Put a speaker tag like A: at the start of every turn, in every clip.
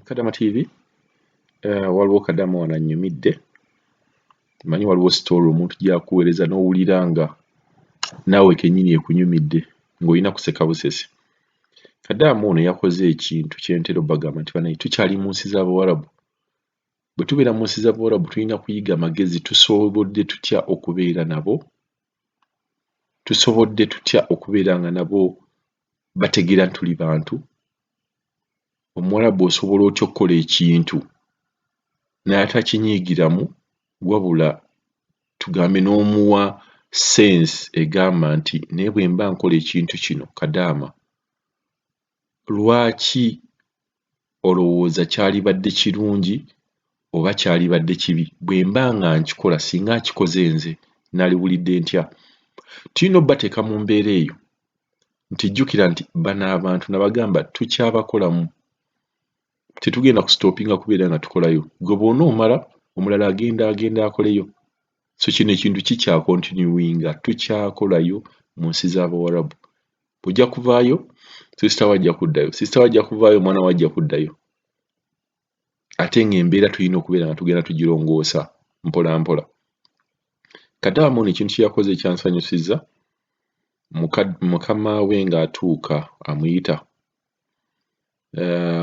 A: Kadama TV, waliwo Kadama wano annyumidde. Manyi waliwo story omuntu gy'akuweereza n'owulira nga naawe kennyini ekunyumidde ng'olina kuseka busesi. Kadaama ono yakoze ekintu kye ntera obbagamba nti banaye tukyali mu nsi z'Abawarabu. Bwe tubeera mu nsi z'Abawarabu tulina kuyiga magezi tusobodde tutya okubeera nabo, tusobodde tutya okubeera nga nabo bategeera nti tuli bantu. Omuwarabu osobola otya okukola ekintu n'atakinyiigiramu wabula tugambe n'omuwa sense egamba nti naye bwe mba nkola ekintu kino Kadaama lwaki olowooza kyalibadde kirungi oba kyalibadde kibi bwe mba nga nkikola singa nkikoze nze naaliwulidde ntya? Tulina obbateeka mu mbeera eyo nti jjukira nti bano abantu nabagamba tukyabakolamu tetugenda kusitopinga kubeera nga tukolayo gwe bw'onoomala omulala agenda agenda akoleyo so kino ekintu kikyakontinuwinga tukyakolayo mu nsi z'Abawarabu. Bw'ojja kuvaayo sisita wo ajja kuddayo, sisita wo ajja kuvaayo omwana wo ajja kuddayo ate ng'embeera tulina okubeera nga tugenda tugirongoosa mpola mpola. Kadaama ono ekintu kye yakoze ekyansanyusizza mukama we ng'atuuka amuyita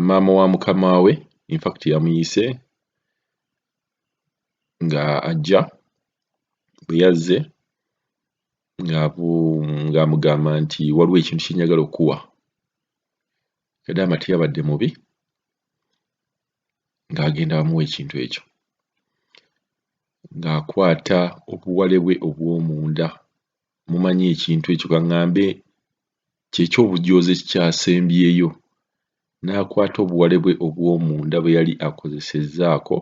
A: maama wa mukama we infact yamuyise nga ajja bwe yazze ng'amugamba nti waliwo ekintu kye njagala okkuwa. Kadaama teyabadde mubi ng'agenda amuwa ekintu ekyo ng'akwata obuwale bwe obw'omunda mumanyi ekintu ekyo ka ŋŋambe kye ky'obujoozi ekikyasembyeyo n'akwata obuwale bwe obw'omunda bwe yali akozesezzaako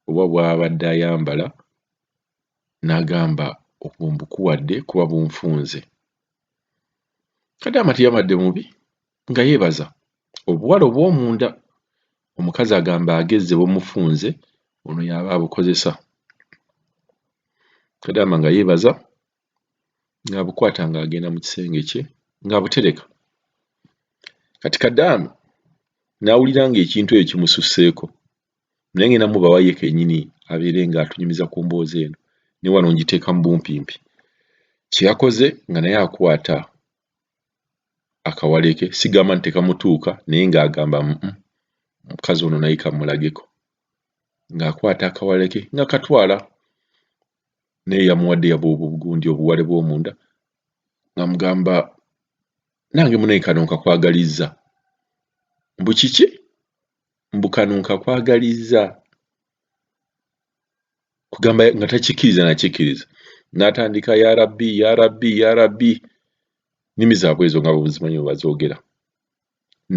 A: oba bw'abadde ayambala n'agamba obwo mbukuwadde kuba bunfunze. Kadaama teyabadde mubi nga yeebaza obuwale obw'omunda omukazi agamba agezze bumufunze ono y'aba abukozesa. Kadaama nga yeebaza ng'abukwata ng'agenda mu kisenge kye ng'abutereka. Kati Kadaama n'awulira ng'ekintu ekyo kimususseeko naye ngenda mubawa ye kennyini abeere ng'atunyumiza ku mboozi eno ne wano ngiteeka mu bumpimpi. Kye yakoze nga naye akwata akawale ke sigamba nti tekamutuuka naye ng'agamba mukazi ono naye kammulageko ng'akwata akawale ke nga katwala naye yamuwadde obugundi obuwale bw'omunda ng'amugamba nange munaye kano nkakwagalizza. Mbu kiki? Mbu kano nkakwagalizza. Kugamba nga takikkiriza nakikkiriza n'atandika ya rabbi ya rabbi ya rabbi nnimi zaabwe ezo nga bwe muzimanyi bwe bazoogera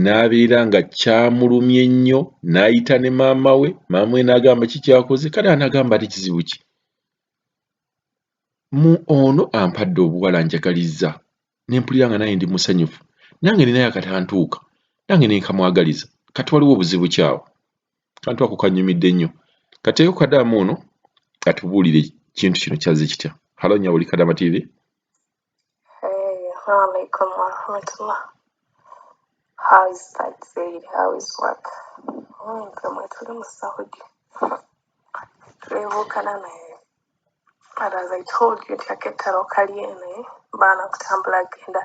A: n'abeera nga kyamulumye nnyo n'ayita ne maama we maama we n'agamba kikyakoze kale anagamba ate kizibu ki mu ono ampadde obuwala anjagalizza ne mpulira nga nange ndi musanyufu nange ninayo akatantuuka nange ne nkamwagaliza kati waliwo obuzibu ki awo kantu ako kannyumidde nnyo kateeko Kadaama ono atubuulire kintu kino kyazze kitya. Halo nnyabo oli Kadaama TV.
B: Hey, assalamu alaikum warahmatullah. How is that Zaid? How is work? Nfe mwe tuli mu Saudi. Twebuukana naye. But as I told you nti akettalo kali eno eh, baana kutambula genda.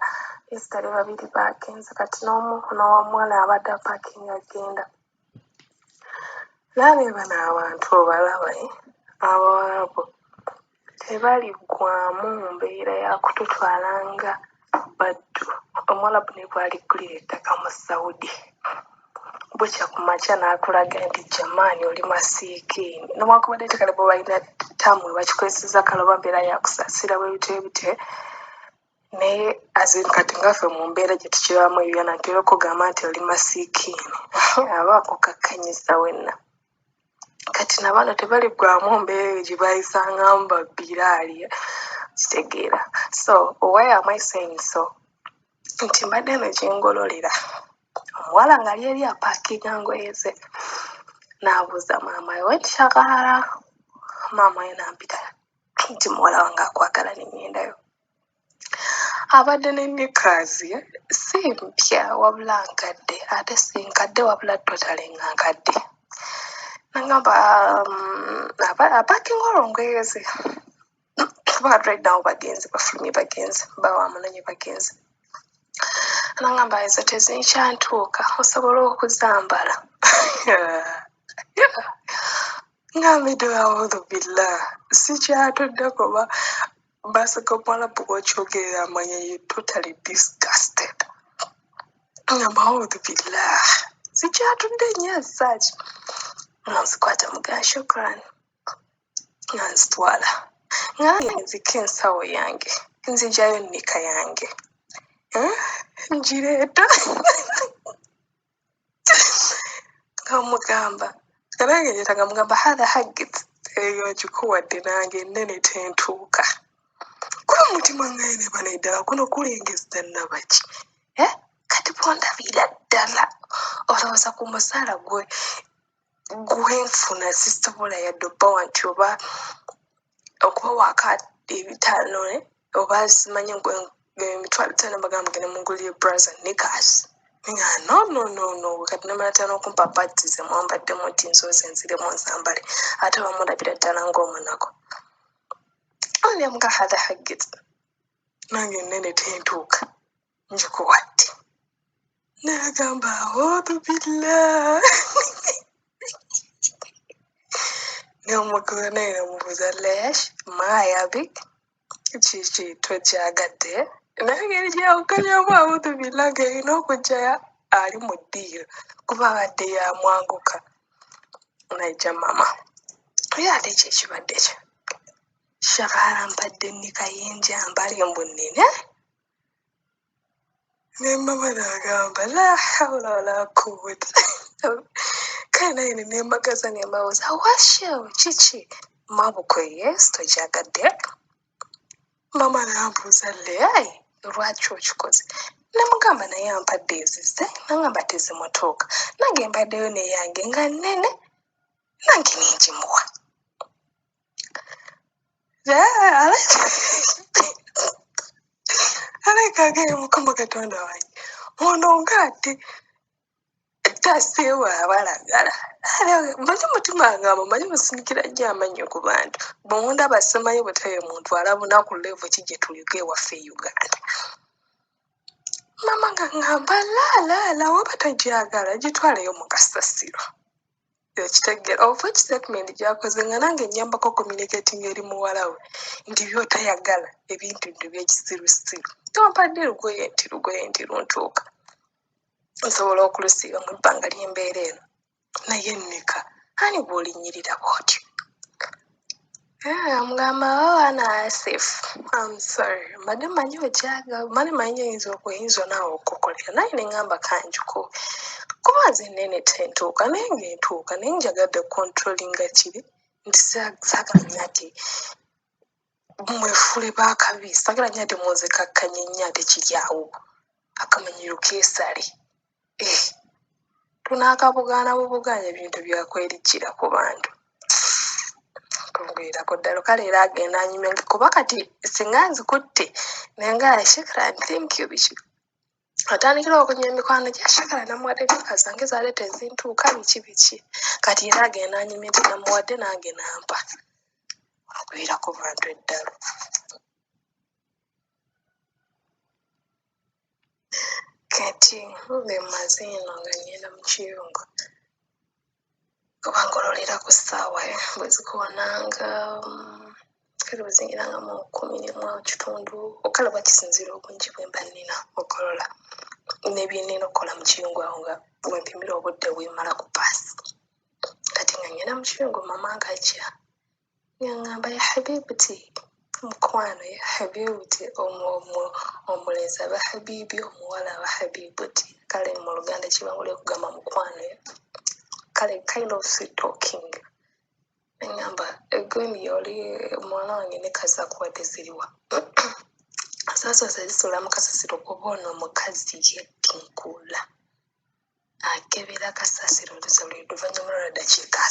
B: Yesterday babiri baagenze kati n'omu n'omuwala abadde apakinga agenda. Naye bano abantu obalaba eh, Abawarabu tebaliggwaamu mbeera ya kututwala nga baddu. Omuwarabu ne bw'aliggulira ettaka mu Saudi bukya ku makya n'akulaga nti jamaani oli masiikiini newankubadde ettaka lye bo balina ttaamu we bakikozesezza kale oba mbeera ya kusaasira bwe bityo bityo naye as in kati nga ffe mu mbeera gye tukirabamu e Uganda ntera okugamba nti oli masiikiini aba akukakkanyiza wenna. Kati na bano tebaliggwaamu mbeera eyo gye baayisangamu babbiraali kitegeera. So why am I saying so? Nti mbadde eno gye ngololera omuwala ng'ali eri apaakinga ngoye ze n'abuuza maama we wenti shagala maama we n'ampita nti muwala wange akwagala ne ŋŋendayo. Abadde ne knickers si mpya wabula nkadde, ate si nkadde wabula totally nga nkadde. Nangamba apakinga olwo ngoye ze kuba right now bagenze, bafulumye bagenze, bawamunonye bagenze. Nangamba ezo tezinkyantuuka, osobola okuzambala. Ngambidde audhu billah, sikyatudde kuba baseka omuwalabu gw'okyogerera amanya you totally disgusted. Ngamba audhu billah, sikyatudde nnyo as such. Nga nzikwata mugaa shukran, nga nzitwala. Nga nzika ensawo yange, nzijayo nnika yange. Ngireeta. Nga mugamba, nga nange ngyeta nga mugamba hatha haggit, eyo ngikuwadde nange ennene tentuuka. Kuba omutima ngaye ne bano eddala kuno kulengezza nnabaki. Kati bw'ondabira ddala olowooza ku musaala gwe gwenfuna sisobola yadde obbawa nti oba okubawaako ebitaano oba simanyi emitwalo etaano mbagamba mugende mungulire bras and knickers. Nga no no no no, kati namala n'okumpa pads ze mwambaddemu nti nzooze nziremu nzambale, ate bamulabira ddala ng'omunaku. Nemuga hatha haggit, nange ennene tentuuka, ngikuwadde. N'agamba audhu billah. N'omugula naye n'omubuuza lesh maayabi kiki tokyagadde, naye engeri gyawukanyamu audhu billah ng'erina okujja ali mu ddiiro kuba abadde yamwanguka najja mama. Naye ate ki ekibadde kyo? Shakara mpadde nnika y'enjambala mbu nnene. Ne mama n'agamba la hawula wala quwwata. Kale naye ne nembagaza ne mbabuuza washo kiki? Mabukwe yes tokyagadde. Mama n'ambuuza leayi lwaki okikoze? Namugamba naye ampadde ezize, nangamba tezimutuuka. Nange mbaddeyo n'eyange nga nnene, nange ne ngimuwa. Alabika agambye Mukama Katonda wange ono ng'ate taseewo abalagala. Manyi omutima ngamba manyi musindikira nnyo amannyo ku bantu. Bwe mundaba simanyi butebe muntu alabuna ku level ki gye tuliko ewaffe e Uganda. Maama nga ŋŋamba la la la waba togyagala gitwaleyo mu kasasiro. Okitegeera oba statement gy'akoze nga nange nnyambako communicating eri muwala we nti by'otayagala ebintu nti by'ekisirusiru. Tompadde lugoye nti luntuuka. Nsobola okulusiiba mu bbanga ly'embeera eno. Naye nnika, ani bw'olinnyirira bw'otyo? Mugamba ana Asif, I'm sorry. Mbadde mmanyi okyagala, mbadde mmanyi oyinza okuyinza naawe okukolera naye ne ŋŋamba kanjiko. Kuba nze ennene tentuuka naye ng'entuuka naye njagadde controllinga kiri nti saagala nnyo ate mwefuule baakabi, saagala nnyo ate munzikakkanye nnyo ate kiri awo akamanyiiro keesale. Tunaakabugaana bubugaanyi ebintu byakwerikkira ku bantu. Kungwirako ddala kale era agenda anyumya kuba kati singa nzikutte nenga shukran thank you biki. Atandikira okunywa emikwano gya shukran namuwadde nika zange zaleeta ezintuuka biki biki. Kati era agenda anyumya nti namuwadde nange nampa. Agwirako bantu eddalu. Kati nze mmaze eno nga ngenda mu kiyungu. Kuba ngololera ku ssaawa bwe zikoonanga kale bwe zingiranga mu 11:15 kale oba kisinziira obungi bwe mba nnina okugolola ne bye nnina okukola mu kiyungu awo nga we mpimira obudde bwemmala ku bbaasi. Kati nga ngenda mu kiyungu maama ng'ajja ng'aŋŋamba ya habibuti mukwano ya habibuti omulenzi aba habibi omuwala aba habibuti. Kale mu Luganda kibangula okugamba mukwano. Kale kind of sweet talking. Ngamba egundi oli muwala wange ne kazakuwadde ziriwa. Sasa zisula mu kasasiro kuba ono omukazi yettinkula. Akebera kasasiro oluvannyuma lwa ddakiika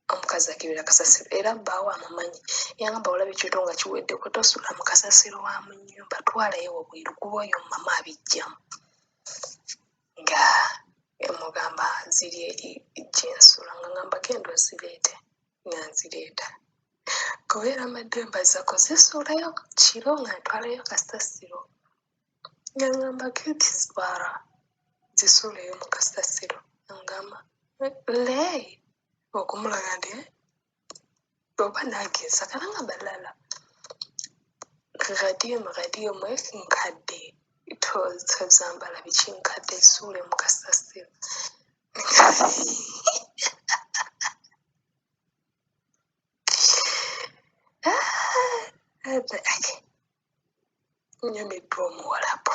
B: 30. Omukazi akebera kasasiro era bbaawe amumanyi. Yangamba olaba ekyoto nga kiweddeko tosula mu kasasiro wa mu nnyumba twalayo wabweru kuba oyo mama abijjamu. Nga mugamba ziri eri gye nsula nga ngamba genda ozireete nga nzireeta. Kubeera mbadde mbaza kuzisuulayo kiro nga ntwalayo kasasiro. Nga ngamba kizibara zisuuleyo mu kasasiro. Ngamba lee okumulaga nti oba nange nsakala nga balala. Ghadimu ghadimu nkadde tozambala biki nkadde zisuule mu kasasiro. Nyumiddwa omuwalabu.